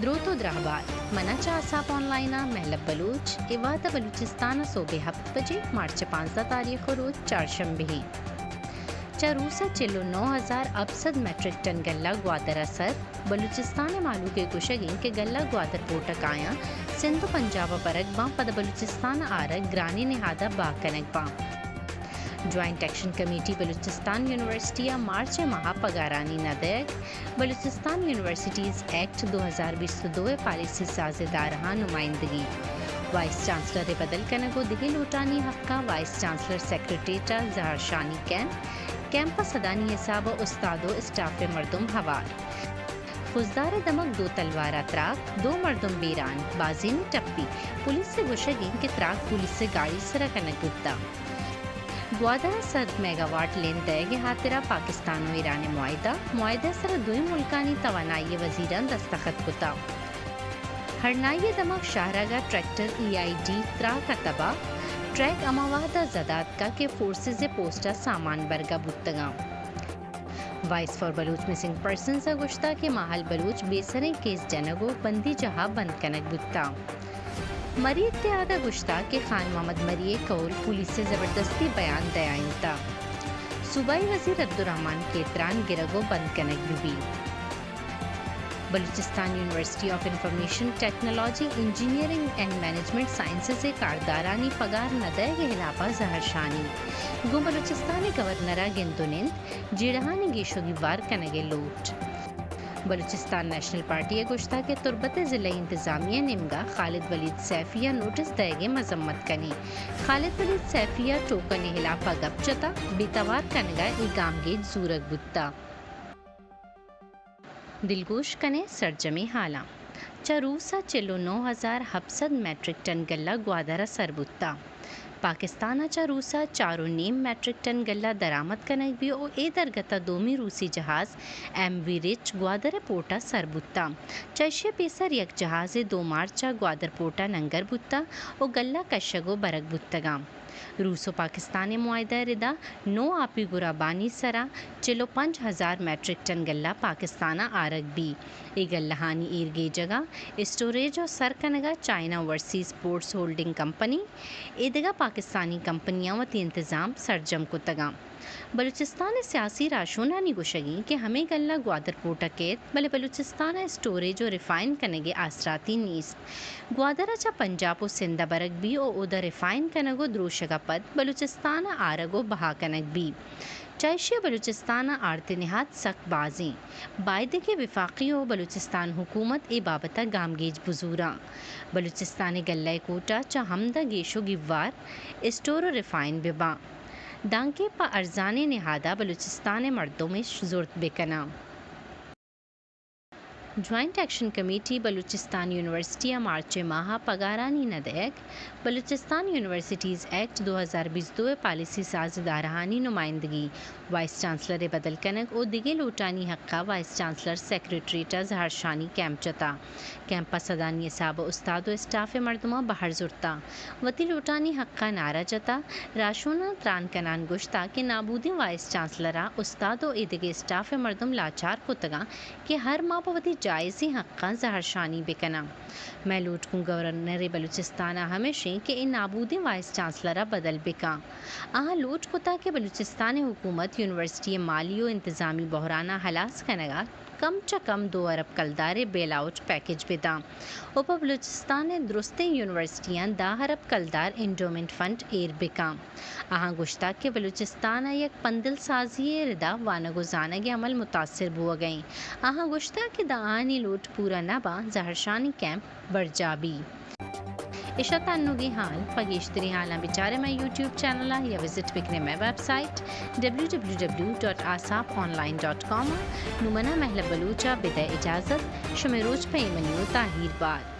دروت ءُ دراہ بات۔ من ءَ چہ آساپ آن لائن ءَ مہلب بلوچ۔ اے وہد ءَ بلوچستان ءَ سہب ءِ ہپت بجے، مارچ ءِ پانزدہ تاریخ ءُ روچ چارشنبے۔ چہ روس ءَ چل ءُ نو ہزار ہپت سد میٹرک ٹن گلہ گوادر ءَ سر۔ بلوچستان ءِ مہلوک ءِ گوشگ اِنت کہ گلہ گوادر پورٹ ءَ کایاں سندھ ءُ پنجاب ءَ برگ باں، پدا بلوچستان ءَ آرگ گرانیں نہاد ءَ بہا کنگ باں۔ جوائنٹ ایکشن کمیٹی بلوچستان یونیورسٹی ءَ مارچ ءِ ماہ ءَ پگارانی نہ دئیگ۔ بلوچستان یونیورسٹیز ایکٹ دو ہزار بیست ءُ دو ءِ پالیسی ساز ادارہاں نمائندگی۔ وائس چانسلر ءِ بدل کنگ ءُ دگہ لوٹانی حق ءَ وائس چانسلر سیکرٹریٹ ءَ زہرشانی کیمپ۔ کیمپ ءَ سدانی حساب ءَ استاد ءُ اسٹاف ءِ مردم ہوار۔ خضدار ءِ دمگ دو تلوار ءَ تراک، دو مردم بیران، بازینے ٹپی۔ پولیس ءِ گوشگ اِنت کہ تراک پولیس ءِ گاڑی ءِ سرا کنگ بوتگ۔ گوادر ءَ صد میگاواٹ لین دئیگ ءِ ہاترا پاکستان ءُ ایران ءِ معاہدہ، معاہدہ ءِ سرا دوئیں ملکانی توانائی ءِ وزیراں دستخط کتگ۔ ہرنائی ءِ دمگ شاہرگ ءَ ٹریکٹر ای آئی ڈی تراک ءَ تباہ، ٹریک ہما وہد ءَ زد آتکگ کہ فورسز ءِ پوسٹ ءَ سامان برگ ءَ بوتگ اَنت۔ Voice for Baloch missing persons ءَ گوشتگ کہ ماہل بلوچ بے سریں کیس جنگ ءُ بندیجاہ ءَ بند کنگ بوتگ۔ مری اتحاد ءَ گوشتگ کہ خان محمد مری ءِ قول پولیس ءِ زبردستی بیان دئیگ ءَ اِنت۔ صوبائی وزیر عبدالرحمن کھیتران گرگ ءُ بند کنگ بہ بیت۔ Balochistan university of information technology, engineering and management sciences ءِ کاردارانی پگار نہ دئیگ ءِ ہلاپ ءَ زہرشانی۔ گوں بلوچستان ءِ گورنر ءَ گند ءُ نند، جیڑہانی گیش ءُ گیوار کنگ ءِ لوٹ۔ بلوچستان نیشنل پارٹی ءَ گوشتگ کہ تربت ءِ ضلعی انتظامیہ ءِ نیمگ ءَ خالد ولید سیفی ءَ نوٹس دئیگ ءِ مذمت کنیں۔ خالد ولید سیفی ءَ ٹوکن ءِ ہلاپ ءَ گپ جتگ، بے توار کنگ ءَ اے گامگیج زورگ بوتگ۔ دلگوش کنیں سرجمیں ہالاں۔ چہ روس ءَ چل ءُ نو ہزار ہپت سد میٹرک ٹن گلہ گوادر ءَ سر بوتگ۔ پاکستان ءَ چہ روس ءَ چار ءُ نیم میٹرک ٹن گلہ درآمد کنگ بیت ءُ اے درگت ءَ دومی روسی جہاز ایم وی رچ گوادر ءِ پورٹ ءَ سر بوتگ۔ چہ ایشی ءَ پیسر یک جہازے دو مارچ ءَ گوادر پورٹ ءَ ننگر بوتگ ءُ گلہ کشگ ءُ برگ بوتگ اَنت۔ روس ءُ پاکستان ءِ معاہدہ ءِ ردا نو آپی گرابانی سرا چل ءُ پنچ ہزار میٹرک ٹن گلہ پاکستان ءَ آرگ بیت۔ اے گلہانی ایر گیجگ ءَ، اسٹوریج ءُ سر کنگ ءَ China overseas ports holding company, اے دگہ پاکستانی کمپنیاں وتی انتظام سرجم کتگ اَنت۔ بلوچستان ءِ سیاسی راہشونانی گوشگ اِنت کہ ہمے گلہ گوادر پورٹ ءَ کیت، بلے بلوچستان ءَ اسٹوریج ءُ ریفائن کنگ ءِ آسراتی نیست۔ گوادر ءَ چہ پنجاب ءُ سندھ ءَ برگ بیت ءُ اودا ریفائن کنگ ءُ دروشگ ءَ پد بلوچستان ءَ آرگ ءُ بہا کنگ بیت۔ چہ ایشی ءَ بلوچستان ءَ آرت ءِ نہاد سک باز اِنت۔ بائدیں کہ وفاقی ءُ بلوچستان حکومت اے بابت ءَ گامگیج بزوراں۔ بلوچستان ءِ گلہ ءِ کوٹہ چہ ہمدا گیش ءُ گیوار اسٹور ءُ ریفائن بہ باں، دانکہ پہ ارزانیں نہاد ءَ بلوچستان ءِ مردم اِش زرت بہ کناں۔ جوائنٹ ایکشن کمیٹی بلوچستان یونیورسٹی ءَ مارچ ءِ ماہ ءَ پگارانی نہ دئیگ۔ بلوچستان یونیورسٹیز ایکٹ دو ہزار بیست ءُ دو ءِ پالیسی ساز ادارہانی نمائندگی، وائس چانسلر ءِ بدل کنگ ءُ دگہ لوٹانی حق ءَ وائس چانسلر سیکرٹریٹ ءَ زہرشانی کیمپ جتا۔ کیمپ ءَ سدانی حساب ءَ استاد ءُ اسٹاف ءِ مردماں بہر زرتا۔ وتی لوٹانی حق ءَ نعرہ جتا۔ راہشوناں تران کنان گوشتا کہ نابودیں وائس چانسلر ءَ استاد ءُ ایدگہ اسٹاف ءِ مردم لاچار کتگاں کہ ہر ماہ پہ وتی جائزیں حقاں زہرشانی بہ کناں۔ مئے لوٹ گوں گورنر بلوچستان ءَ ہمیش اِنت کہ اے نابودیں وائس چانسلر ءَ بدل بہ کن۔ آہاں لوٹ کتگ کہ بلوچستان ءِ حکومت یونیورسٹی ءِ مالی ءُ انتظامی بحران ءَ ہلاس کنگ ءَ کم چہ کم دو ارب کلدار ءِ بیل آؤٹ پیکج بہ داں ءُ پہ بلوچستان ءِ درستیں یونیورسٹیاں دہ ارب کلدار انڈومنٹ فنڈ ایر بہ کن۔ آہاں گوشتگ کہ بلوچستان ءَ یک پندل سازی ءِ ردا وانگ ءُ زانگ ءِ عمل متاثر بوگ ءَ اِنت۔ آہاں گوشتگ کہ داں آہانی لوٹ پورا نہ باں، زہرشانی کیمپ برجاہ بیت۔ اِش اَت انوگیں ہال۔ پہ گیشتریں ہالاں بچارے مئے یوٹیوب چینل ءَ یا وزٹ بکنے مئے website W W W dot asap online dot com ءَ۔ نوں منا مہلب بلوچ ءَ بدئے اجازت۔ شمئے روچ پہ ایمنی ءُ تاہیر بات۔